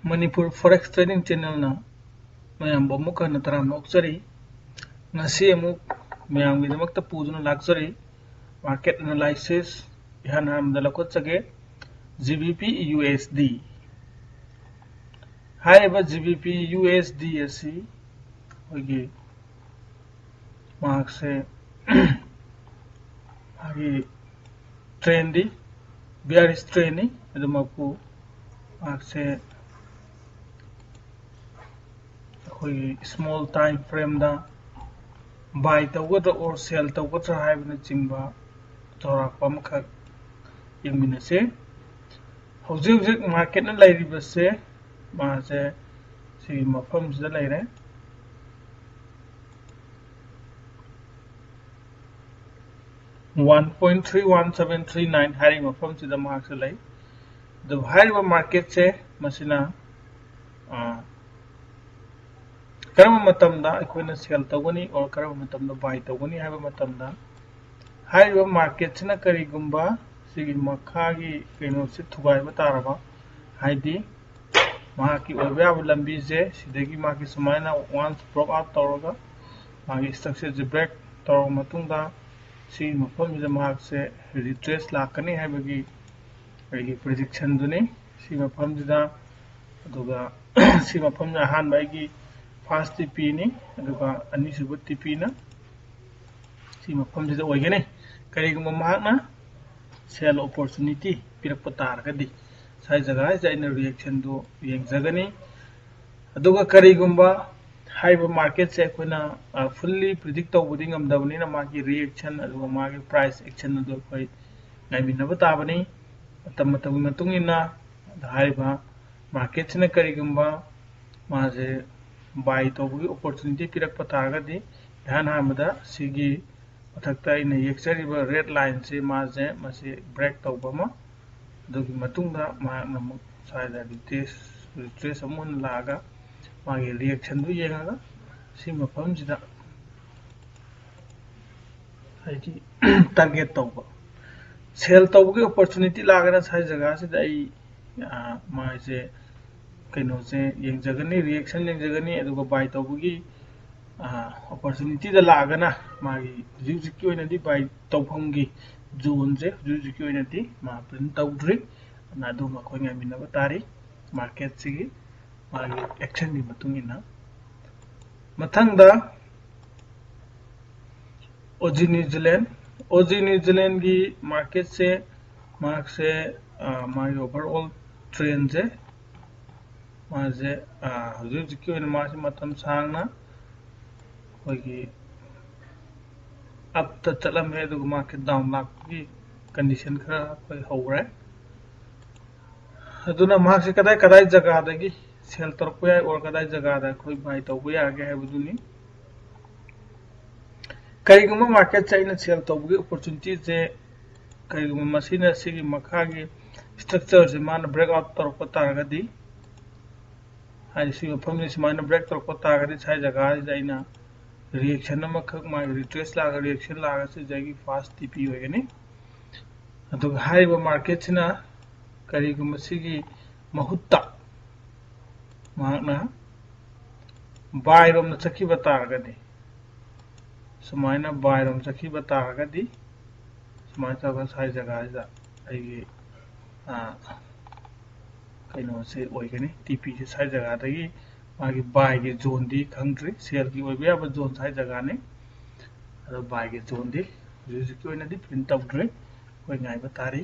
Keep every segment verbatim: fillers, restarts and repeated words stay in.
Manipur Forex Trading Channelꯅ ꯃꯌꯥꯝꯕꯨ ꯑꯃꯨꯛ ꯍꯟꯅ ꯇꯔꯥꯝꯅ ꯑꯣꯛꯆꯔꯤ꯫ ꯉꯁꯤ ꯑꯃꯨꯛ ꯃꯌꯥꯝꯒꯤꯗꯃꯛꯇ ꯄꯨꯗꯨꯅ ꯂꯥꯛꯆꯔꯤ꯫ Market analysis ꯏꯍꯥꯟ ꯍꯥꯟꯕꯗ ꯂꯧꯈꯠꯆꯒꯦ꯫ G B P U S D꯫ ꯍꯥꯏꯔꯤꯕ G B P U S D ꯑꯁꯤ ꯑꯩꯈꯣꯏꯒꯤ ꯃꯍꯥꯛꯁꯦ ꯃꯥꯒꯤ trendꯗꯤ bearish trendꯅꯤ꯫ ꯑꯗꯨꯃꯛꯄꯨ ꯃꯍꯥꯛꯁꯦ ꯑꯩꯈꯣꯏꯒꯤ small time frameꯗ buy ꯇꯧꯒꯗ꯭ꯔꯥ or sell ꯇꯧꯒꯗ꯭ꯔꯥ ꯍꯥꯏꯕꯅꯆꯤꯡꯕ ꯆꯥꯎꯔꯥꯛꯄ ꯑꯃꯈꯛ ꯌꯦꯡꯃꯤꯟꯅꯁꯤ꯫ ꯍꯧꯖꯤꯛ ꯍꯧꯖꯤꯛ marketꯅ ꯂꯩꯔꯤꯕꯁꯦ ꯃꯥꯁꯦ ꯁꯤꯒꯤ ꯃꯐꯝꯁꯤꯗ ꯂꯩꯔꯦ꯫ One point three one seven three nine ꯍꯥꯏꯔꯤꯕ ꯃꯐꯝꯁꯤꯗ ꯃꯍꯥꯛꯁꯦ ꯂꯩ꯫ ꯑꯗꯨꯕꯨ ꯍꯥꯏꯔꯤꯕ marketꯁꯦ ꯃꯁꯤꯅ, ꯑ, ꯀꯔꯝꯕ ꯃꯇꯝꯗ ꯑꯩꯈꯣꯏꯅ sell ꯇꯧꯒꯅꯤ or ꯀꯔꯝꯕ ꯃꯇꯝꯗ buy ꯇꯧꯒꯅꯤ ꯍꯥꯏꯕ ꯃꯇꯝꯗ, ꯍꯥꯏꯔꯤꯕ marketꯁꯤꯅ ꯀꯔꯤꯒꯨꯝꯕ ꯁꯤꯒꯤ ꯃꯈꯥꯒꯤ ꯀꯩꯅꯣꯁꯤ ꯊꯨꯒꯥꯏꯕ ꯇꯥꯔꯕ, ꯍꯥꯏꯗꯤ ꯃꯍꯥꯛꯀꯤ ꯑꯣꯏꯕ ꯌꯥꯕ ꯂꯝꯕꯤꯁꯦ ꯁꯤꯗꯒꯤ ꯃꯥꯒꯤ ꯁꯨꯃꯥꯏꯅ once broke out ꯇꯧꯔꯒ ꯃꯥꯒꯤ structureꯁꯦ break ꯇꯧꯔꯕ ꯃꯇꯨꯡꯗ ꯁꯤꯒꯤ ꯃꯐꯝꯁꯤꯗ ꯃꯍꯥꯛꯁꯦ retrace ꯂꯥꯛꯀꯅꯤ ꯍꯥꯏꯕꯒꯤ ꯑꯩꯒꯤ predictionꯗꯨꯅꯤ꯫ ꯁꯤ ꯃꯐꯝꯁꯤꯗ, ꯑꯗꯨꯒ ꯁꯤ ꯃꯐꯝꯁꯤꯗ ꯑꯍꯥꯟꯕ ꯑꯩꯒꯤ first TPꯅꯤ, ꯑꯗꯨꯒ ꯑꯅꯤꯁꯨꯕ TPꯅ ꯁꯤ ꯃꯐꯝꯁꯤꯗ ꯑꯣꯏꯒꯅꯤ꯫ ꯀꯔꯤꯒꯨꯝꯕ ꯃꯍꯥꯛꯅ sell opportunity ꯄꯤꯔꯛꯄ ꯇꯥꯔꯒꯗꯤ ꯉꯁꯥꯏ ꯖꯒꯥꯁꯤꯗ ꯑꯩꯅ reactionꯗꯨ ꯌꯦꯡꯖꯒꯅꯤ꯫ ꯑꯗꯨꯒ ꯀꯔꯤꯒꯨꯝꯕ ꯍꯥꯏꯔꯤꯕ marketꯁꯦ ꯑꯩꯈꯣꯏꯅ, ꯑ, fully predict ꯇꯧꯕꯗꯤ ꯉꯝꯗꯕꯅꯤꯅ ꯃꯥꯒꯤ reaction ꯑꯗꯨꯒ ꯃꯥꯒꯤ price action ꯑꯗꯨ ꯑꯩꯈꯣꯏ ꯉꯥꯏꯃꯤꯟꯅꯕ ꯇꯥꯕꯅꯤ꯫ ꯃꯇꯝ ꯃꯇꯝꯒꯤ ꯃꯇꯨꯡ ꯏꯟꯅ ꯍꯥꯏꯔꯤꯕ marketꯁꯤꯅ ꯀꯔꯤꯒꯨꯝꯕ ꯃꯥꯁꯦ buy ꯇꯧꯕꯒꯤ opportunity ꯄꯤꯔꯛꯄ ꯇꯥꯔꯒꯗꯤ ꯏꯍꯥꯟ ꯍꯥꯟꯕꯗ ꯁꯤꯒꯤ ꯃꯊꯛꯇ ꯑꯩꯅ ꯌꯦꯛꯆꯔꯤꯕ red lineꯁꯤ ꯃꯥꯁꯦ ꯃꯁꯤ break ꯇꯧꯕ ꯑꯃ, ꯑꯗꯨꯒꯤ ꯃꯇꯨꯡꯗ ꯃꯍꯥꯛꯅ ꯑꯃꯨꯛ ꯁ꯭ꯋꯥꯏꯗ retrace, retrace ꯑꯃꯨꯛ ꯍꯟꯅ ꯂꯥꯛꯑꯒ ꯃꯥꯒꯤ reactionꯗꯨ ꯌꯦꯡꯉꯒ ꯁꯤ ꯃꯐꯝꯁꯤꯗ ꯍꯥꯏꯗꯤ target ꯇꯧꯕ, sell ꯇꯧꯕꯒꯤ opportunity ꯂꯥꯛꯑꯒꯅ ꯁ꯭ꯋꯥꯏ ꯖꯒꯥꯁꯤꯗ ꯑꯩ, ꯑ, ꯃꯥꯁꯦ ꯀꯩꯅꯣꯁꯦ ꯌꯦꯡꯖꯒꯅꯤ, ꯔꯤꯌꯦꯛꯁꯟ ꯌꯦꯡꯖꯒꯅꯤ꯫ ꯑꯗꯨꯒ ꯕꯥꯏ ꯇꯧꯕꯒꯤ ꯑꯣꯄꯣꯔꯆꯨꯅꯤꯇꯤꯗ ꯂꯥꯛꯑꯒꯅ ꯃꯥꯒꯤ ꯍꯧꯖꯤꯛ ꯍꯧꯖꯤꯛꯀꯤ ꯑꯣꯏꯅꯗꯤ ꯕꯥꯏ ꯇꯧꯐꯝꯒꯤ ꯖꯣꯟꯁꯦ ꯍꯧꯖꯤꯛ ꯍꯧꯖꯤꯛꯀꯤ ꯑꯣꯏꯅꯗꯤ ꯃꯥ ꯄ꯭ꯔꯤꯟ ꯇꯧꯗ꯭ꯔꯤ꯫ ꯑꯗꯨꯅ ꯑꯗꯨꯝ ꯑꯩꯈꯣꯏ ꯉꯥꯏꯃꯤꯟꯅꯕ ꯇꯥꯔꯤ ꯃꯥꯔꯀꯦꯠꯁꯤꯒꯤ ꯃꯥꯒꯤ ꯑꯦꯛꯁꯟꯒꯤ ꯃꯇꯨꯡ ꯏꯟꯅ꯫ ꯃꯊꯪꯗ ꯑꯣꯖꯤ ꯅ꯭ꯌꯨꯖꯤꯂꯦꯟ, ꯑꯣꯖꯤ ꯅ꯭ꯌꯨꯖꯤꯂꯦꯟꯒꯤ ꯃꯥꯔꯀꯦꯠꯁꯦ ꯃꯍꯥꯛꯁꯦ ꯃꯥꯒꯤ ꯑꯣꯚꯔꯑꯣꯜ ꯇ꯭ꯔꯦꯟꯁꯦ ꯃꯥꯁꯦ ꯍꯧꯖꯤꯛ ꯍꯧꯖꯤꯛꯀꯤ ꯑꯣꯏꯅ ꯃꯥꯁꯦ ꯃꯇꯝ ꯁꯥꯡꯅ ꯑꯩꯈꯣꯏꯒꯤ ꯑꯞꯇ ꯆꯠꯂꯝꯃꯦ, ꯑꯗꯨꯒ ꯃꯥꯔꯀꯦꯠ ꯗꯥꯎꯟ ꯂꯥꯛꯄꯒꯤ ꯀꯟꯗꯤꯁꯟ ꯈꯔ ꯑꯩꯈꯣꯏ ꯍꯧꯈ꯭ꯔꯦ꯫ ꯑꯗꯨꯅ ꯃꯍꯥꯛꯁꯦ ꯀꯗꯥꯏ ꯀꯗꯥꯏ ꯖꯒꯥꯗꯒꯤ ꯁꯦꯜ ꯇꯧꯔꯛꯄ ꯌꯥꯏ ꯑꯣꯔ ꯀꯗꯥꯏ ꯖꯒꯥꯗ ꯑꯩꯈꯣꯏ ꯕꯥꯏ ꯇꯧꯕ ꯌꯥꯒꯦ ꯍꯥꯏꯕꯗꯨꯅꯤ꯫ ꯀꯔꯤꯒꯨꯝꯕ ꯃꯥꯔꯀꯦꯠꯁꯦ ꯑꯩꯅ ꯁꯦꯜ ꯇꯧꯕꯒꯤ ꯑꯣꯄꯣꯔꯆꯨꯅꯤꯇꯤꯁꯦ ꯀꯔꯤꯒꯨꯝꯕ ꯃꯁꯤꯅ ꯁꯤꯒꯤ ꯃꯈꯥꯒꯤ ꯁ꯭ꯇ꯭ꯔꯛꯆꯔꯁꯦ ꯃꯥꯅ ꯕ꯭ꯔꯦꯛ ꯑꯥꯎꯠ ꯇꯧꯔꯛꯄ ꯇꯥꯔꯒꯗꯤ, ꯍꯥꯏꯗꯤ ꯁꯤ ꯃꯐꯝꯁꯤ ꯁꯨꯃꯥꯏꯅ ꯕ꯭ꯔꯦꯛ ꯇꯧꯔꯛꯄ ꯇꯥꯔꯒꯗꯤ ꯁ꯭ꯋꯥꯏ ꯖꯒꯥꯁꯤꯗ ꯑꯩꯅ ꯔꯤꯌꯦꯛꯁꯟ ꯑꯃꯈꯛ ꯃꯥꯒꯤ ꯔꯤꯇ꯭ꯔꯦꯁ ꯂꯥꯛꯑꯒ ꯔꯤꯌꯦꯛꯁꯟ ꯂꯥꯛꯑꯒ ꯁꯤꯁꯦ ꯑꯩꯒꯤ ꯐꯥꯔꯁ ꯇꯤ ꯄꯤ ꯑꯣꯏꯒꯅꯤ꯫ ꯑꯗꯨꯒ ꯍꯥꯏꯔꯤꯕ ꯃꯥꯔꯀꯦꯠꯁꯤꯅ ꯀꯔꯤꯒꯨꯝꯕ ꯁꯤꯒꯤ ꯃꯍꯨꯠꯇ ꯃꯍꯥꯛꯅ ꯕꯥꯏꯔꯣꯝꯗ ꯆꯠꯈꯤꯕ ꯇꯥꯔꯒꯗꯤ, ꯁꯨꯃꯥꯏꯅ ꯕꯥꯏꯔꯣꯝ ꯆꯠꯈꯤꯕ ꯇꯥꯔꯒꯗꯤ ꯁꯨꯃꯥꯏꯅ ꯇꯧꯔꯒ ꯁ꯭ꯋꯥꯏ ꯖꯒꯥꯁꯤꯗ ꯑꯩꯒꯤ ꯀꯩꯅꯣꯁꯦ ꯑꯣꯏꯒꯅꯤ꯫ ꯇꯤ ꯄꯤꯁꯦ ꯁ꯭ꯋꯥꯏ ꯖꯒꯥꯗꯒꯤ ꯃꯥꯒꯤ ꯕꯥꯏꯒꯤ ꯖꯣꯟꯗꯤ ꯈꯪꯗ꯭ꯔꯤ, ꯁꯦꯜꯒꯤ ꯑꯣꯏꯕ ꯌꯥꯕ ꯖꯣꯟ ꯁ꯭ꯋꯥꯏ ꯖꯒꯥꯅꯤ꯫ ꯑꯗꯣ ꯕꯥꯏꯒꯤ ꯖꯣꯟꯗꯤ ꯍꯧꯖꯤꯛ ꯍꯧꯖꯤꯛꯀꯤ ꯑꯣꯏꯅꯗꯤ ꯄ꯭ꯔꯤꯟ ꯇꯧꯗ꯭ꯔꯤ, ꯑꯩꯈꯣꯏ ꯉꯥꯏꯕ ꯇꯥꯔꯤ꯫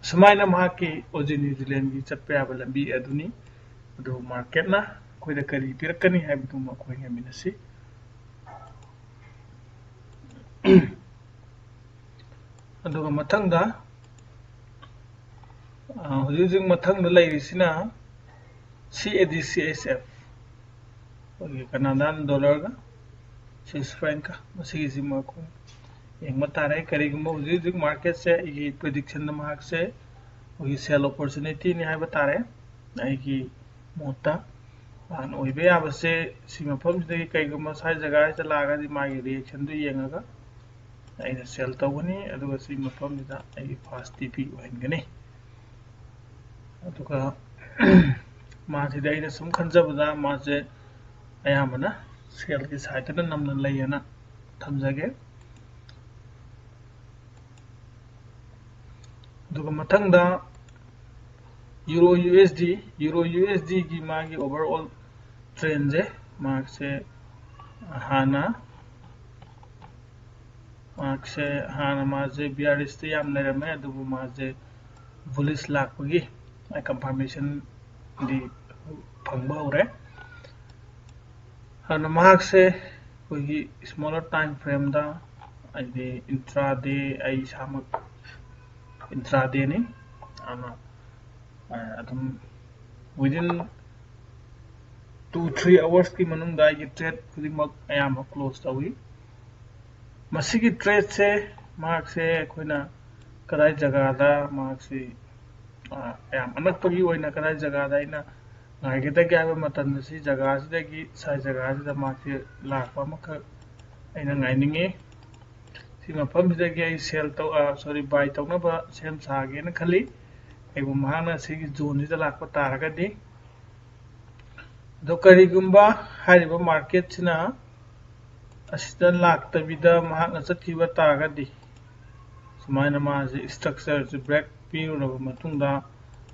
ꯁꯨꯃꯥꯏꯅ ꯃꯍꯥꯛꯀꯤ ꯑꯣꯖꯤ ꯅ꯭ꯌꯨꯖꯤꯂꯦꯟꯒꯤ ꯆꯠꯄ ꯌꯥꯕ ꯂꯝꯕꯤ ꯑꯗꯨꯅꯤ꯫ ꯑꯗꯨ ꯃꯥꯔꯀꯦꯠꯅ ꯑꯩꯈꯣꯏꯗ ꯀꯔꯤ ꯄꯤꯔꯛꯀꯅꯤ ꯍꯥꯏꯕꯗꯨꯃ ꯑꯩꯈꯣꯏ ꯉꯥꯏꯃꯤꯟꯅꯁꯤ꯫ ꯑꯗꯨꯒ ꯃꯊꯪꯗ ꯍꯧꯖꯤꯛ ꯍꯧꯖꯤꯛ ꯃꯊꯪꯗ ꯂꯩꯔꯤꯁꯤꯅ ꯁꯤ ꯑꯦ ꯗꯤ ꯁꯤ ꯑꯩꯆ ꯑꯦꯐ, ꯑꯩꯈꯣꯏꯒꯤ ꯀꯅꯥꯗꯥꯟ ꯗꯣꯂꯔꯒ ꯁ꯭ꯋꯤꯁ ꯐ꯭ꯔꯦꯡꯀ, ꯃꯁꯤꯒꯤꯁꯤꯃ ꯑꯩꯈꯣꯏ ꯌꯦꯡꯕ ꯇꯥꯔꯦ꯫ ꯀꯔꯤꯒꯨꯝꯕ ꯍꯧꯖꯤꯛ ꯍꯧꯖꯤꯛ ꯃꯥꯔꯀꯦꯠꯁꯦ ꯑꯩꯒꯤ ꯄ꯭ꯔꯤꯗꯤꯛꯁꯟꯗ ꯃꯍꯥꯛꯁꯦ ꯑꯩꯈꯣꯏꯒꯤ ꯁꯦꯜ ꯑꯣꯄꯣꯔꯆꯨꯅꯤꯇꯤꯅꯤ ꯍꯥꯏꯕ ꯇꯥꯔꯦ꯫ ꯑꯩꯒꯤ ꯃꯣꯠꯇ ꯃꯥꯅ ꯑꯣꯏꯕ ꯌꯥꯕꯁꯦ ꯁꯤ ꯃꯐꯝꯁꯤꯗꯒꯤ ꯀꯩꯒꯨꯝꯕ ꯁ꯭ꯋꯥꯏ ꯖꯒꯥꯁꯤꯗ ꯂꯥꯛꯑꯒꯗꯤ ꯃꯥꯒꯤ ꯔꯤꯌꯦꯛꯁꯟꯗꯨ ꯌꯦꯡꯉꯒ ꯑꯩꯅ ꯁꯦꯜ ꯇꯧꯒꯅꯤ, ꯑꯗꯨꯒ ꯁꯤ ꯃꯐꯝꯁꯤꯗ ꯑꯩꯒꯤ ꯐꯥꯔꯁ ꯇꯤ ꯄꯤ ꯑꯣꯏꯍꯟꯒꯅꯤ꯫ ꯑꯗꯨꯒ ꯃꯥꯁꯤꯗꯤ ꯑꯩꯅ ꯁꯨꯝ ꯈꯟꯖꯕꯗ ꯃꯥꯁꯦ ꯑꯌꯥꯝꯕꯅ ꯁꯦꯜꯒꯤ ꯁꯥꯏꯠꯇꯅ ꯅꯝꯅ ꯂꯩꯌꯦꯅ ꯊꯝꯖꯒꯦ꯫ ꯑꯗꯨꯒ ꯃꯊꯪꯗ euro U S D, euro U S ꯗꯤꯒꯤ ꯃꯥꯒꯤ ꯑꯣꯚꯔ ꯑꯣꯜ ꯇ꯭ꯔꯦꯟꯁꯦ, ꯃꯥꯁꯦ ꯍꯥꯟꯅ ꯃꯥꯁꯦ ꯍꯥꯟꯅ ꯃꯥꯁꯦ ꯕꯤꯌꯥꯔꯤꯁꯇ ꯌꯥꯝ ꯂꯩꯔꯝꯃꯦ, ꯑꯗꯨꯕꯨ ꯃꯥꯁꯦ ꯕꯨꯂꯤꯁ ꯂꯥꯛꯄꯒꯤ ꯀꯟꯐꯥꯔꯃꯦꯁꯟꯗꯤ ꯐꯪꯕ ꯍꯧꯔꯦ꯫ ꯑꯗꯨꯅ ꯃꯍꯥꯛꯁꯦ ꯑꯩꯈꯣꯏꯒꯤ ꯁ꯭ꯃꯣꯂꯔ ꯇꯥꯏꯝ ꯐ꯭ꯔꯦꯝꯗ, ꯍꯥꯏꯗꯤ ꯏꯟꯇ꯭ꯔꯥꯗꯦ, ꯑꯩ ꯏꯁꯥꯃꯛ ꯏꯟꯇ꯭ꯔꯥꯗꯦꯅꯤ꯫ ꯑꯗꯨꯅ ꯑꯗꯨꯝ within two three ꯑꯋꯥꯔꯁꯀꯤ ꯃꯅꯨꯡꯗ ꯑꯩꯒꯤ ꯇ꯭ꯔꯦꯠ ꯈꯨꯗꯤꯡꯃꯛ ꯑꯌꯥꯝꯕ ꯀ꯭ꯂꯣꯖ ꯇꯧꯏ꯫ ꯃꯁꯤꯒꯤ ꯇ꯭ꯔꯦꯠꯁꯦ ꯃꯍꯥꯛꯁꯦ ꯑꯩꯈꯣꯏꯅ ꯀꯗꯥꯏ ꯖꯒꯥꯗ ꯃꯍꯥꯛꯁꯤ ꯌꯥꯝ ꯑꯅꯛꯄꯒꯤ ꯑꯣꯏꯅ ꯀꯗꯥꯏ ꯖꯒꯥꯗ ꯑꯩꯅ ꯉꯥꯏꯒꯗꯒꯦ ꯍꯥꯏꯕ ꯃꯇꯝꯗ ꯁꯤ ꯖꯒꯥꯁꯤꯗꯒꯤ ꯁ꯭ꯋꯥꯏ ꯖꯒꯥꯁꯤꯗ ꯃꯍꯥꯛꯁꯦ ꯂꯥꯛꯄ ꯑꯃꯈꯛ ꯑꯩꯅ ꯉꯥꯏꯅꯤꯡꯉꯤ꯫ ꯁꯤ ꯃꯐꯝꯁꯤꯗꯒꯤ ꯑꯩ ꯁꯦꯜ ꯇꯧ ꯁꯣꯔꯤ ꯕꯥꯏ ꯇꯧꯅꯕ ꯁꯦꯝ ꯁꯥꯒꯦꯅ ꯈꯜꯂꯤ꯫ ꯀꯩꯒꯨꯝꯕ ꯃꯍꯥꯛꯅ ꯁꯤꯒꯤ ꯖꯣꯟꯁꯤꯗ ꯂꯥꯛꯄ ꯇꯥꯔꯒꯗꯤ꯫ ꯑꯗꯣ ꯀꯔꯤꯒꯨꯝꯕ ꯍꯥꯏꯔꯤꯕ ꯃꯥꯔꯀꯦꯠꯁꯤꯅ ꯑꯁꯤꯗ ꯂꯥꯛꯇꯕꯤꯗ ꯃꯍꯥꯛꯅ ꯆꯠꯈꯤꯕ ꯇꯥꯔꯒꯗꯤ, ꯁꯨꯃꯥꯏꯅ ꯃꯥꯁꯦ ꯏꯁꯇ꯭ꯔꯛꯆꯔꯁꯦ ꯕ꯭ꯔꯦꯛ ꯄꯤꯔꯨꯔꯕ ꯃꯇꯨꯡꯗ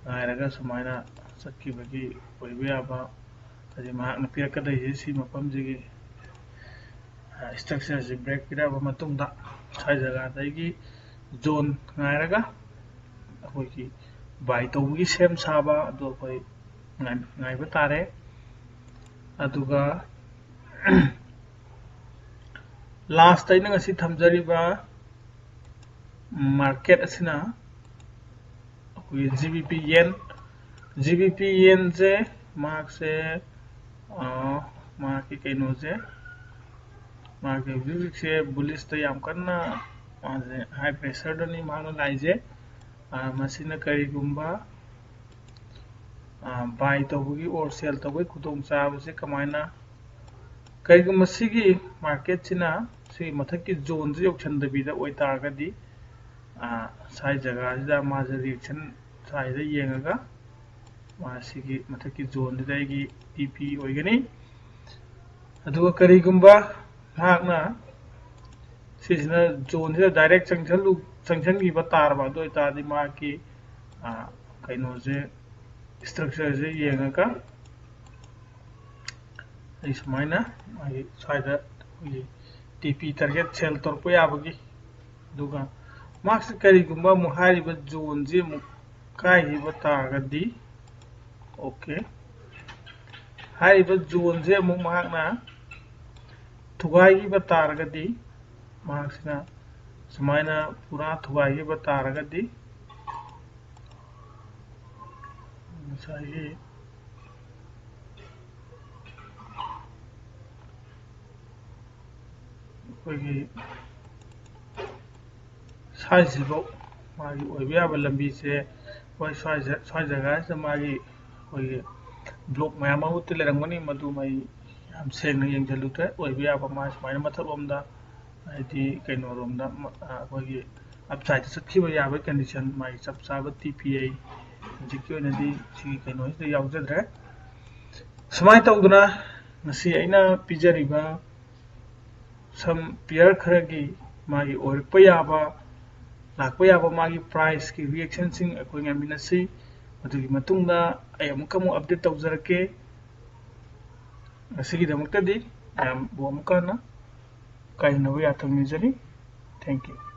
ꯉꯥꯏꯔꯒ ꯁꯨꯃꯥꯏꯅ ꯆꯠꯈꯤꯕꯒꯤ ꯑꯣꯏꯕ ꯌꯥꯕ, ꯍꯥꯏꯗꯤ ꯃꯍꯥꯛꯅ ꯄꯤꯔꯛꯀꯗꯣꯏꯁꯦ ꯁꯤ ꯃꯐꯝꯁꯤꯒꯤ ꯏꯁꯇ꯭ꯔꯛꯆꯔꯁꯦ ꯕ꯭ꯔꯦꯛ ꯄꯤꯔꯛꯑꯕ ꯃꯇꯨꯡꯗ ꯁ꯭ꯋꯥꯏ ꯖꯒꯥꯗꯒꯤ ꯖꯣꯟ ꯉꯥꯏꯔꯒ ꯑꯩꯈꯣꯏꯒꯤ ꯕꯥꯏ ꯇꯧꯕꯒꯤ ꯁꯦꯝ ꯁꯥꯕ ꯑꯗꯨ ꯑꯩꯈꯣꯏ ꯉꯥꯏꯕ ꯇꯥꯔꯦ꯫ ꯑꯗꯨꯒ ꯂꯥꯁꯇ ꯑꯩꯅ ꯉꯁꯤ ꯊꯝꯖꯔꯤꯕ ꯃꯥꯔꯀꯦꯠ ꯑꯁꯤꯅ ꯑꯩꯈꯣꯏꯒꯤ ꯖꯤ ꯕꯤ ꯄꯤ ꯌꯦꯟ, ꯖꯤ ꯕꯤ ꯄꯤ ꯌꯦꯟꯁꯦ ꯃꯍꯥꯛꯁꯦ ꯃꯍꯥꯛꯀꯤ ꯀꯩꯅꯣꯁꯦ, ꯃꯥꯒꯤ ꯍꯧꯖꯤꯛ ꯍꯧꯖꯤꯛꯁꯦ ꯕꯨꯂꯤꯁꯇ ꯌꯥꯝ ꯀꯟꯅ ꯃꯥꯁꯦ ꯍꯥꯏ ꯄ꯭ꯔꯦꯁꯔꯗꯅꯤ ꯃꯍꯥꯛꯅ ꯂꯥꯛꯏꯁꯦ꯫ ꯃꯁꯤꯅ ꯀꯔꯤꯒꯨꯝꯕ ꯕꯥꯏ ꯇꯧꯕꯒꯤ ꯑꯣꯔ ꯁꯦꯜ ꯇꯧꯕꯒꯤ ꯈꯨꯗꯣꯡꯆꯥꯕꯁꯦ ꯀꯃꯥꯏꯅ, ꯀꯔꯤꯒꯨꯝꯕ ꯁꯤꯒꯤ ꯃꯥꯔꯀꯦꯠꯁꯤꯅ ꯁꯤꯒꯤ ꯃꯊꯛꯀꯤ ꯖꯣꯟꯁꯤ ꯌꯧꯁꯟꯗꯕꯤꯗ ꯑꯣꯏꯇꯥꯔꯒꯗꯤ, ꯁ꯭ꯋꯥꯏ ꯖꯒꯥꯁꯤꯗ ꯃꯥꯁꯦ ꯔꯤꯌꯦꯛꯁꯟ ꯁ꯭ꯋꯥꯏꯗ ꯌꯦꯡꯉꯒ ꯃꯥꯁꯤꯒꯤ ꯃꯊꯛꯀꯤ ꯖꯣꯟꯁꯤꯗ ꯑꯩꯒꯤ ꯇꯤ ꯄꯤ ꯑꯣꯏꯒꯅꯤ꯫ ꯑꯗꯨꯒ ꯀꯔꯤꯒꯨꯝꯕ ꯃꯍꯥꯛꯅ ꯁꯤꯁꯤꯅ ꯖꯣꯟꯁꯤꯗ ꯗꯥꯏꯔꯦꯛ ꯆꯪꯁꯜꯂꯨ ꯆꯪꯁꯟꯈꯤꯕ ꯇꯥꯔꯕ, ꯑꯗꯨ ꯑꯣꯏꯇꯥꯔꯗꯤ ꯃꯥꯒꯤ ꯀꯩꯅꯣꯁꯦ, ꯏꯁꯇ꯭ꯔꯛꯆꯔꯁꯦ ꯌꯦꯡꯉꯒ ꯑꯩ ꯁꯨꯃꯥꯏꯅ ꯃꯥꯒꯤ ꯁ꯭ꯋꯥꯏꯗ ꯑꯩꯈꯣꯏꯒꯤ ꯇꯤ ꯄꯤ ꯇꯥꯔꯒꯦꯠ ꯁꯦꯜ ꯇꯧꯔꯛꯄ ꯌꯥꯕꯒꯤ, ꯑꯗꯨꯒ ꯃꯍꯥꯛꯁꯤ ꯀꯔꯤꯒꯨꯝꯕ ꯑꯃꯨꯛ ꯍꯥꯏꯔꯤꯕ ꯖꯣꯟꯁꯤ ꯑꯃꯨꯛ ꯀꯥꯏꯈꯤꯕ ꯇꯥꯔꯒꯗꯤ, ꯑꯣꯀꯦ, ꯍꯥꯏꯔꯤꯕ ꯖꯣꯟꯁꯦ ꯑꯃꯨꯛ ꯃꯍꯥꯛꯅ ꯊꯨꯒꯥꯏꯈꯤꯕ ꯇꯥꯔꯒꯗꯤ, ꯃꯍꯥꯛꯁꯤꯅ ꯁꯨꯃꯥꯏꯅ ꯄꯨꯔꯥ ꯊꯨꯒꯥꯏꯈꯤꯕ ꯇꯥꯔꯒꯗꯤ, ꯉꯁꯥꯏꯒꯤ ꯑꯩꯈꯣꯏꯒꯤ ꯁ꯭ꯋꯥꯏꯁꯤꯐꯥꯎ ꯃꯥꯒꯤ ꯑꯣꯏꯕ ꯌꯥꯕ ꯂꯝꯕꯤꯁꯦ, ꯍꯣꯏ, ꯁ꯭ꯋꯥꯏ ꯖ-, ꯁ꯭ꯋꯥꯏ ꯖꯒꯥꯁꯤꯗ ꯃꯥꯒꯤ ꯑꯩꯈꯣꯏꯒꯤ ꯕ꯭ꯂꯣꯛ ꯃꯌꯥꯝ ꯑꯃꯕꯨꯗꯤ ꯂꯩꯔꯝꯒꯅꯤ, ꯃꯗꯨ ꯑꯩ ꯌꯥꯝ ꯁꯦꯡꯅ ꯌꯦꯡꯁꯤꯜꯂꯨꯗ꯭ꯔꯦ꯫ ꯑꯣꯏꯕ ꯌꯥꯕ ꯃꯥ ꯁꯨꯃꯥꯏꯅ ꯃꯊꯛꯂꯣꯝꯗ, ꯍꯥꯏꯗꯤ ꯀꯩꯅꯣꯔꯣꯝꯗ, ꯃ-, ꯑ, ꯑꯩꯈꯣꯏꯒꯤ ꯑꯞꯁꯥꯏꯗꯇ ꯆꯠꯈꯤꯕ ꯌꯥꯕꯒꯤ ꯀꯟꯗꯤꯁꯟ, ꯃꯥꯒꯤ ꯆꯞ ꯆꯥꯕ ꯇꯤ ꯄꯤ ꯑꯩ ꯍꯧꯖꯤꯛꯀꯤ ꯑꯣꯏꯅꯗꯤ ꯁꯤꯒꯤ ꯀꯩꯅꯣꯁꯤꯗ ꯌꯥꯎꯖꯗ꯭ꯔꯦ꯫ ꯁꯨꯃꯥꯏꯅ ꯇꯧꯗꯅ ꯉꯁꯤ ꯑꯩꯅ ꯄꯤꯖꯔꯤꯕ ꯁꯝ ꯄꯤꯌꯔ ꯈꯔꯒꯤ ꯃꯥꯒꯤ ꯑꯣꯏꯔꯛꯄ ꯌꯥꯕ, ꯂꯥꯛꯄ ꯌꯥꯕ ꯃꯥꯒꯤ ꯄ꯭ꯔꯥꯏꯁꯀꯤ ꯔꯤꯌꯦꯛꯁꯟꯁꯤꯡ ꯑꯩꯈꯣꯏ ꯉꯥꯏꯃꯤꯟꯅꯁꯤ꯫ ꯃꯗꯨꯒꯤ ꯃꯇꯨꯡꯗ ꯑꯩ ꯑꯃꯨꯛꯀ ꯑꯃꯨꯛ ꯑꯞꯗꯦꯠ ꯇꯧꯖꯔꯛꯀꯦ꯫ ꯉꯁꯤꯒꯤꯗꯃꯛꯇꯗꯤ ꯃꯌꯥꯝꯕꯨ ꯑꯃꯨꯛꯀ ꯍꯟꯅ ꯀꯥꯏꯅꯅꯕ ꯌꯥꯊꯪ ꯅꯤꯖꯔꯤ꯫ Thank you꯫